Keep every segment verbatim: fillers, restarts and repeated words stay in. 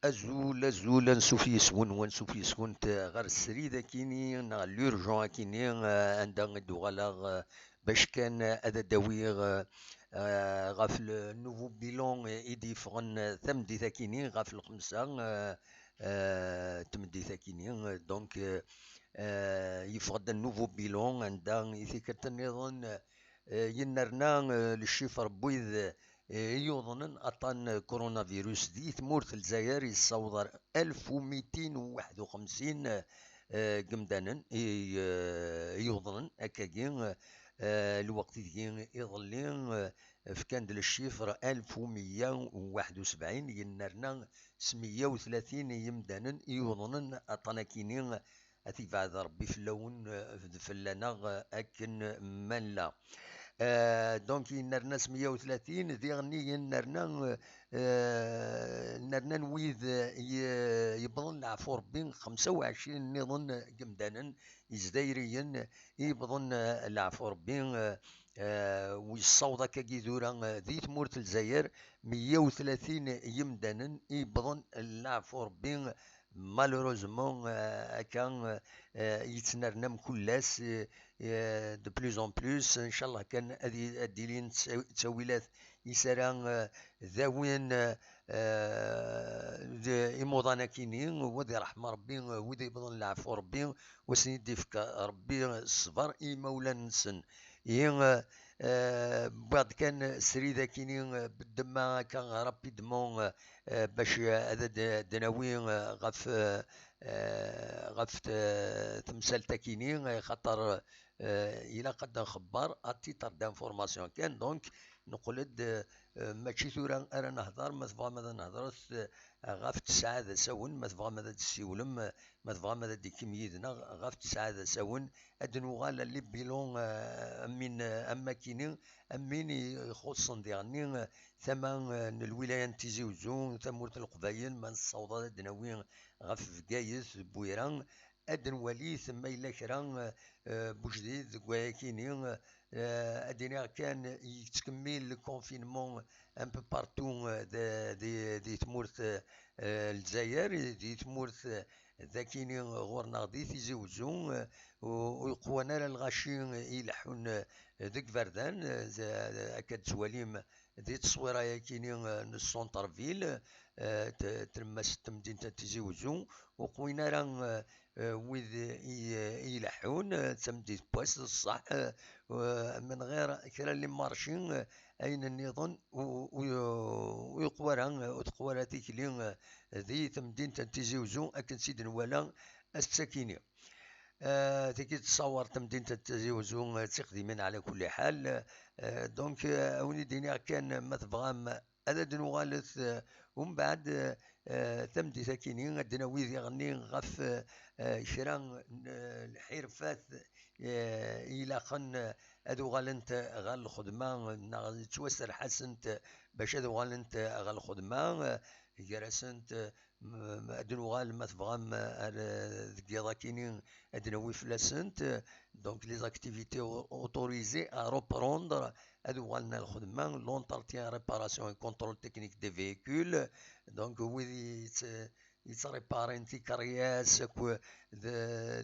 Azul, azul, ansuf yes-wen, wansuf yes-went ɣer srid akini neɣ l'urgent akini, eh, anda i d-uɣaleɣ, eh, bac kan ad d-awiɣ, eh, eh, ɣef le nouveau bilan i d-yeffɣen, eh, tameddit akini, ɣef lxemsa, eh, eh, tameddit akini. Donc, eh, eh, yeffeɣ-d un nouveau bilan anda i tikkelt nniḍen, eh, yennerna, eh, le chiffre n wid, eh, yuḍnen aṭṭan coronavirus di tmurt n Lezzayer, yessaweḍ ar alef u mitin u waḥed u xemsin, eh, n yimdanen i, eh, yuḍnen akkagi, eh, lweqt ideg iḍelli, eh, fkan-d le chiffre alef u meyya u waḥed u sebɛin, yennerna s meyya u tlatin n yimdanen i yuḍnen aṭṭan akini. Ad t-ibɛed Rebbi fell-awen, eh, d fell-aneɣ, eh, akken ma nella. Eh, donc, yennerna s meyya u tlatin, diɣen yennerna, eh, nernan wid, eh, ye-, yewwḍen leɛfu Rebbi, xemsa u ɛecrin nniḍen n yimdanen izdayriyen i yewwḍen, eh, leɛfu Rebbi, eh, eh, u yessaweḍ akkagi tura, eh, di tmurt n Lezzayer, meyya u tlatin yimdanen i yewwḍen leɛfu Rebbi. Malheureusement, eh, akka, eh, yettnerna mkul ass, eh, eh, de plus en plus. Ncallah kan ad i-, ad d-ilin tta-, ttawilat i s ara, eh, dawin, eh, d imuḍan akini, u ad iṛḥem Rebbi, eh, wid yewwḍen leɛfu Rebbi, u ad sen-id-ifk Rebbi ṣṣber i yimawlan-nsen. Ihi, eh, eh, wwiɣ-d kan srid akini, eh, beddemma akka rapidement, eh, eh, bac, eh, ad d-, d-nawi, eh, ɣef, eh, eh, ɣef t-, temsalt akini, eh, xaṭer, eh, ilaq ad nxebber à titre d'information kan. Donc, neqqel-d, eh, eh, mačči tura ara nehder, ma tebɣam ad nehder, eh, ɣef tesɛa d asawen, ma tebɣam ad d-tessiwlem, eh, ma tebɣam ad d-tekkim yid-neɣ ɣef tesɛa d asawen, ad d-nuɣal à le bilan, eh, am win, eh, am wakini, am win ixuṣṣen diɣenni, eh, tama, eh, n lwilaya n Tizi Uzzu, tamurt n Leqbayel, ma nessaweḍ ad d-nawi ɣef Bgayet, Bwira, ad d-nwali ma yella kra, eh, eh, bujdid deg wayakini, eh, ad d-iniɣ kan yettkemmil le confinement un peu partout, eh, de-, di, di tmurt, eh, eh, Lezzayer, di tmurt, eh, dakini ɣur-neɣ di Tizi Uzzu, eh, u-, ur yeqwan ara lɣaci ileḥḥun, eh, deg iberdan, eh, z-, akka d-tettwalim di tteswira-yakini, eh, n centre-ville, eh, t-, tlemmast n temdint n Tizi Uzzu, ur qwin ara, eh, eh, wid i, i ileḥḥun, eh, d tameddit n wass, d ṣṣeḥ, eh, eh, min ɣir kra n les marchés, eh, ayen nniḍen, u-, u-, u-, ur yeqwa ara, eh, ur teqwa ara tikli, eh, di temdint n Tizi Uzzu, akken tt-id-nwala ass-akini. Eh, tagi tessawaḍ temdint n Tizi Uzzu, eh, d tiqdimin ɛla kulli ḥal. Eh, donc, eh, a wen-id-iniɣ kan, ma tebɣam, ad d-nuɣalet, eh, umbeɛd, eh, tameddit akini, ad d-nawi diɣenni ɣef, eh, kra n, eh, lḥirfat, eh, ilaqen, eh, ad uɣalent ɣer lxedma, neɣ yettwaserreḥ-asent bac ad uɣalent ɣer lxedma, eh, gar-asent, eh, m-, m-, ad nuɣal, ma tebɣam, ar, eh, deg yiḍ akini ad nawi fell-asent, eh, donc les activités au-, autorisées à reprendre, ad uɣalen ar lxedma, l'entretien, réparation et contrôle technique des véhicules, donc wid yett-, yettréparin tikeryas, akk d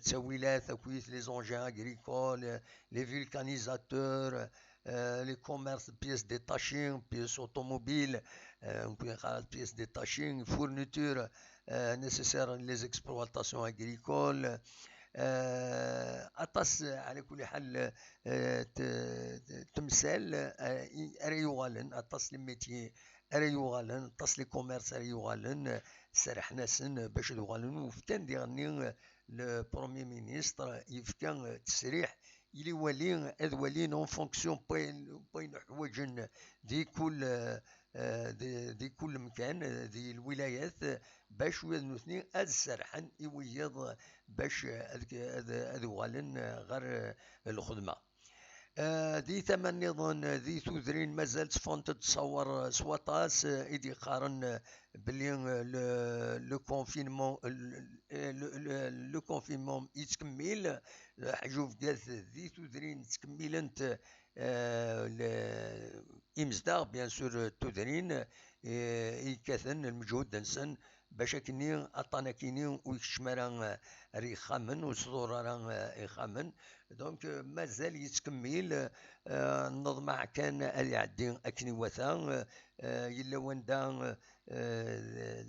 ttawilat, akkit les engins agricoles, les vulcanisateurs, euh, les commerces de pièces détachées, pièces automobiles, euh, pièces détachées, fournitures, euh, nécessaires les exploitations agricoles. Euh, aṭas, ɛla kulli ḥal, euh, t-, t-, temsal, euh, i-, ara yuɣalen, aṭas les métiers ara yuɣalen, aṭas les commerces ara yuɣalen, serrḥen-asen bac ad uɣalen, u fkan diɣenni, euh, le Premier ministre yefka, euh, ttesriḥ i liwali ad walin en fonction n wayen, n wayen ḥwaǧen di kul, euh, euh, di, di kul mkan, euh, di lwilayat, euh, bac ula d nutni ad serrḥen i wiyiḍ, euh, bac, euh, ad, ad, ad uɣalen, euh, ɣer, euh, lxedma. Euh, di tama nniḍen, euh, di tudrin mazal tteffɣent-d ttṣawer, euh, s waṭas, euh, i d-yeqqaren, euh, belli, euh, le, le confinement, euh, le, le, le, le confinement yettkemmil, euh, ḥjubgat di tudrin ttkemmilent, euh, le, imezdaɣ, bien sûr, euh, tudrin, euh, i yekkaten lmeǧhud-nsen, bac akkenni aṭṭan akkenni ur ikeččem ara, eh, ar yexxamen, ur iḍurr ara, eh, ixxamen. Donc, eh, mazal yettkemmil, eh, neḍmeɛ kan ad iɛeddi akken iwata, eh, eh, yella wanda, eh, eh,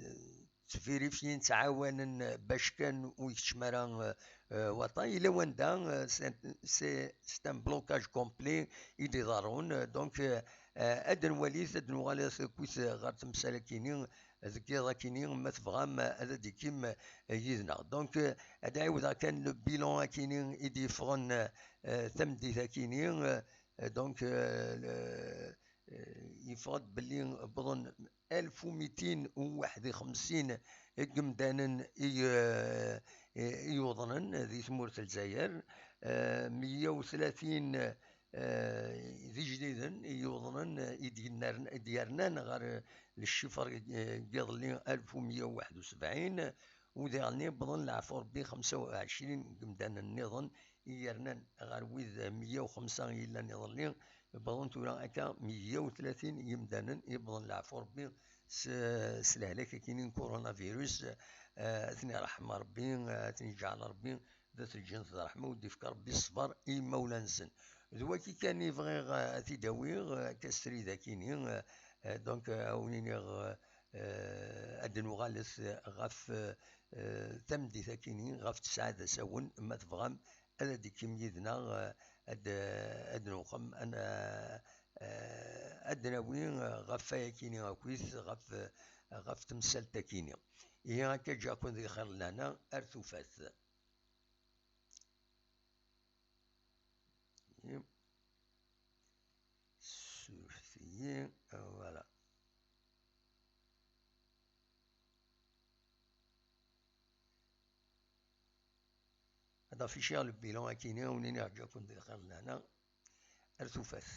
ttvirifyin, ttɛawanen bac kan ur ikeččem ara, eh, eh, waṭṭan. Yella wanda, eh, c'est, c'est, c'est un blocage complet i d-iḍerrun. Donc, eh, eh, ad nwali, ad nuɣal akkit ɣer temsal akkenni, deg yiḍ akkenni, ma tebɣam, ad d-ikim, eh, yid-neɣ. Donc, eh, ad ɛiwdeɣ kan le bilan akkenni i d-yeffɣen, eh, tameddit akkenni, eh, donc, eh, le, eh, yeffeɣ-d belli wwḍen alef u mitin u waḥed u xemsin n yemdanen i, eh, i yuḍnen di tmurt n Lezzayer, eh, meyya u tlatin, eh, d ijdiden i yuḍnen, eh, i d-yennern-, i d-yernan ɣer, eh, leccifer, eh, n yiḍelli, alef u meyya u waḥed u sebɛin, u diɣenni wwḍen leɛfu Rebbi xemsa u ɛecrin n yemdanen nniḍen i yernan ɣer wid meyya u xemsa i yellan iḍelli, wwḍen tura akka meyya u tlatin n yemdanen i wwḍen leɛfu Rebbi s, s lehlak akkenni n coronavirus. Eh, ad ten-iṛḥem Rebbi, eh, ad ten-iǧɛel Rebbi d at lǧennet d ṛṛeḥma, u d-ifk Rebbi ṣṣber i yimawlan-nsen. D wagi kan i bɣiɣ, eh, ad t-id-awiɣ, eh, akka srid akkenni, eh, eh, donc, eh, ad wen-iniɣ, eh, eh, ad nuɣalet ɣef, eh, tameddit akkenni, ɣef tesɛa d asawen, ma tebɣam, ad d-ikim yid-neɣ, eh, ad, ad nuxem, ad n-, eh, ad nawi, eh, ɣef wayakini akkit, ɣef, ɣef temsalt akkenni. Ihi akka ǧǧiɣ-ken di lxir d lehna, ar tufat. Surfet-iyi, voilà. Ad affichiɣ le bilan akkenni, ad wen-iniɣ ǧǧiɣ-ken di lxir d lehna. Ar tufat.